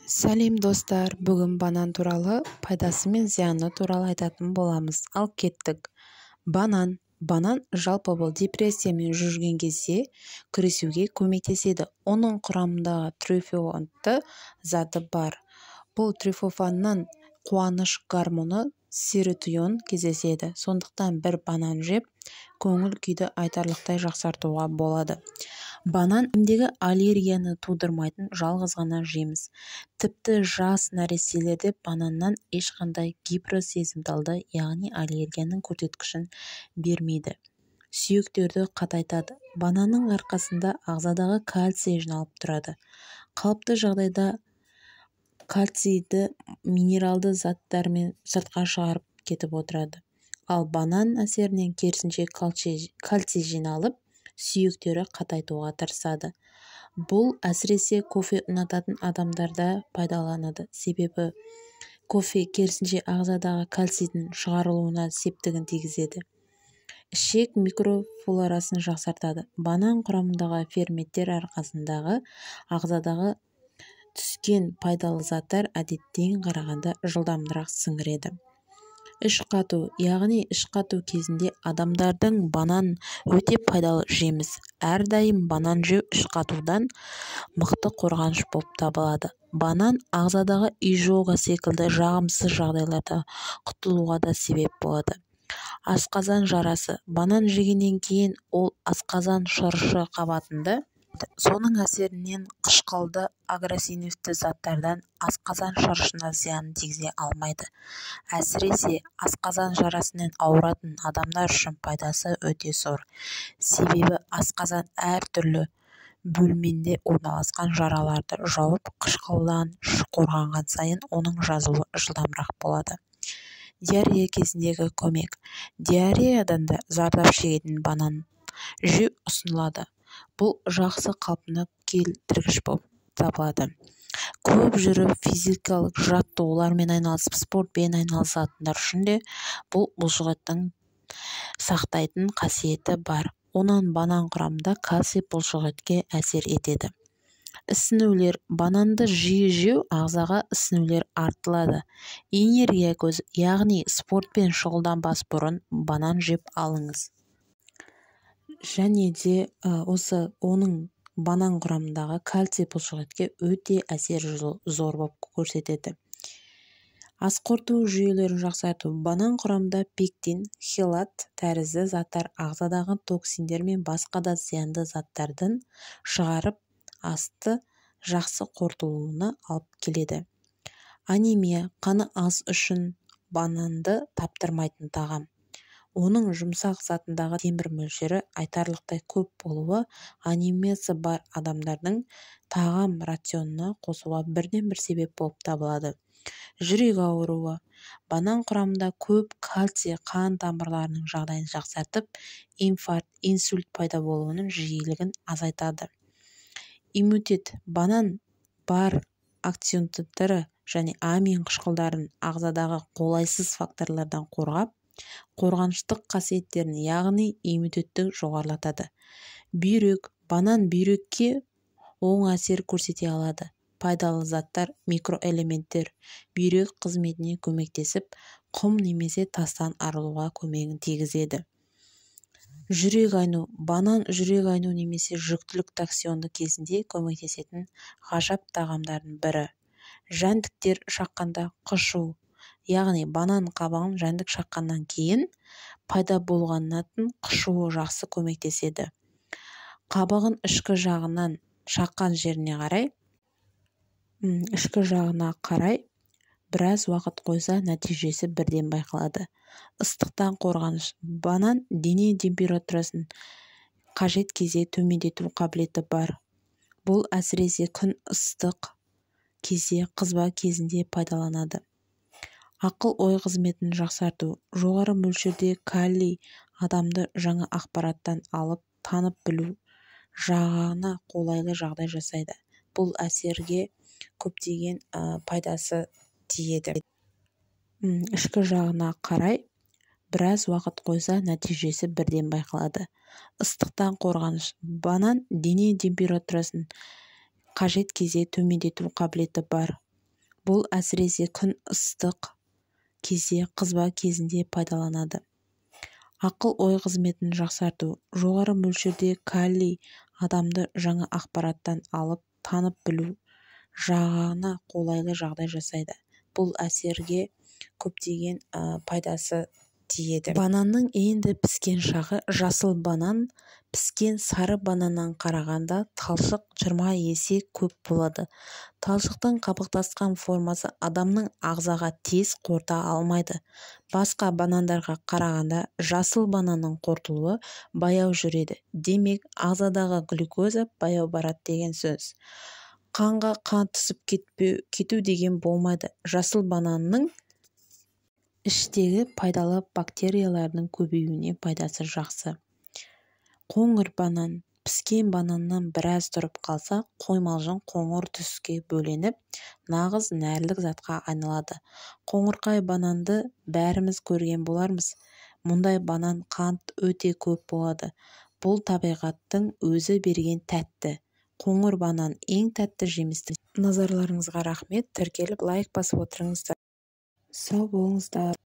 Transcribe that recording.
Сәлем, достар! Бүгін банан туралы, пайдасы мен зияны туралы айтатын боламыз. Ал кеттік. Банан. Банан жалпы бұл депрессиямен жүрген кезде күресуге көмектеседі. Оның құрамындағы трифофанты заты бар. Бұл трифофаннан қуаныш гормоны серотонин кездеседі. Сондықтан бір банан жеп, көңіл күйді айтарлықтай жақсартуға болады. Банан әлемдегі аллергияны тудырмайтын жалғыз ғана жеміс. Тіпті жас нәрестелерде бананнан ешқандай гиперсезімталды, яғни аллергияның көрсеткішін бермейді. Сүйектерді қатайтады. Бананның арқасында ағзадағы кальций жиналып тұрады. Қалыпты жағдайда кальцийді минералды заттармен сыртқа шығарып кетіп отырады. Ал банан әсерінен керісінше кальций жиналып, сүйектері қатайтуға тырысады. Бұл әсіресе кофе ұнататын адамдарда пайдаланады. Себебі кофе керісінше ағзадағы кальцийдің шығарылуына септігін тигізеді. Ішек микрофлорасын жақсартады. Банан құрамындағы ферменттер арқасындағы ағзадағы түскен пайдалы заттар әдеттен қарағанда жылдамырақ сіңіреді. Іш қату, яғни іш қату кезінде адамдардың банан өте пайдалы жеміс. Әрдайым банан жеу іш қатудан мықты қорғаныш болып табылады. Банан ағзадағы изжога секілді жағымсыз жағдайларда құтылуға да себеп болады. Асқазан жарасы. Банан жегеннен кейін ол асқазан шырышы қабатында, соның әсерінен қышқылды агрессивті заттардан асқазан шырышына зиянын тигізе алмайды. Әсіресе асқазан жарасымен ауыратын адамдар үшін пайдасы өте зор. Себебі асқазан әртүрлі бөлменде орналасқан жараларды жауып, қышқылдан қорғанған сайын оның жазылуы жылдамырақ болады. Диарея кезіндегі көмек. Диареядан да зардап шегетін банан жеу ұсынылады. Бұл жақсы қалпына келтіргіш болып табылады. Көп жүріп, физикалық жаттығулармен айналысып, спортпен айналысатындар үшін де бұл бұлшықеттің сақтайтын қасиеті бар. Онан банан құрамында кальций бұлшықетке әсер етеді. Ісінулер. Бананды жиі жеу ағзаға ісінулер артылады. Энергия көзі, яғни спортпен шұғылданбас бұрын банан жеп алыңыз. Және де осы оның банан құрамындағы кальций бұлшықетке өте әсер зор болып көрсетеді. Ас қорыту жүйелерін жақсарту. Банан құрамында пектин, хелат тәрізді заттар ағзадағы токсиндер мен басқа да зиянды заттардың шығарып, асты жақсы қорытылуына алып келеді. Анемия, қаны аз үшін бананды таптырмайтын тағам. Оның жұмсақ затындағы темір мөлшері айтарлықтай көп болуы анемиясы бар адамдардың тағам рационына қосуға бірден-бір себеп болып табылады. Жүрек ауруы. Банан құрамында көп кальций қан тамырларының жағдайын жақсартып, инфаркт, инсульт пайда болуының жиілігін азайтады. Иммунитет. Банан бар антиоксиданттары және амин қышқылдарын ағзадағы қолайсыз факторлардан қорғап, қорғаныштық қасиеттерін, яғни иммунитетті жоғарылатады. Бүйрек. Банан бүйрекке оң әсер көрсете алады. Пайдалы заттар, микроэлементтер бүйрек қызметіне көмектесіп, құм немесе тастан арылуға көмегін тигізеді. Жүрек айну. Банан жүрек айну немесе жүктілік токсионы кезінде көмектесетін ғажап тағамдардың бірі. Жәндіктер шаққанда қышу, яғни банан қабығын жәндік шаққаннан кейін пайда болғанатын қышуы жақсы көмектеседі. Қабығын ішкі жағынан шаққан жеріне қарай, ішкі жағына қарай біраз уақыт қойса, нәтижесі бірден байқалады. Ыстықтан қорғаныш. Банан дене температурасын қажет кезде төмендету қабілеті бар. Бұл әсіресе күн ыстық кезде, қызба кезінде пайдаланады. Ақыл-ой қызметін жақсарту. Жоғары мөлшерде калий адамды жаңа ақпараттан алып, танып білу жағына қолайлы жағдай жасайды. Бұл әсерге көптеген пайдасы тиеді. Ішкі жағына қарай біраз уақыт қойса, нәтижесі бірден байқалады. Ыстықтан қорғаныш. Банан дене температурасын қажет кезде төмендету қабілеті бар. Бұл әсіресе күн ыстық кезде, қызба кезінде пайдаланады. Ақыл-ой қызметін жақсарту. Жоғары мөлшерде калий адамды жаңа ақпараттан алып, танып білу жағына қолайлы жағдай жасайды. Бұл әсерге көптеген пайдасы тиеді. Бананның енді піскен шағы. Жасыл банан піскен сары бананнан қарағанда талшық 20 есе көп болады. Талшықтың қабықтасқан формасы адамның ағзаға тез қорыта алмайды. Басқа банандарға қарағанда жасыл бананның қорытылуы баяу жүреді. Демек, ағзадағы глюкоза баяу барады деген сөз. Қанға қант түсіп кету деген болмайды. Жасыл бананның іштегі пайдалы бактериялардың көбеюіне пайдасы жақсы. Қоңыр банан піскен бананнан біраз тұрып қалса, қоймалжың қоңыр түске бөленіп, нағыз нәрлік затқа айналады. Қоңырқай бананды бәріміз көрген болармыз. Мұндай банан қант өте көп болады. Бұл табиғаттың өзі берген тәтті. Қоңыр банан ең тәтті жемістің. Назарларыңызға рахмет. Тіркеліп, лайк басып отырыңыздар. Сау болыңыздар.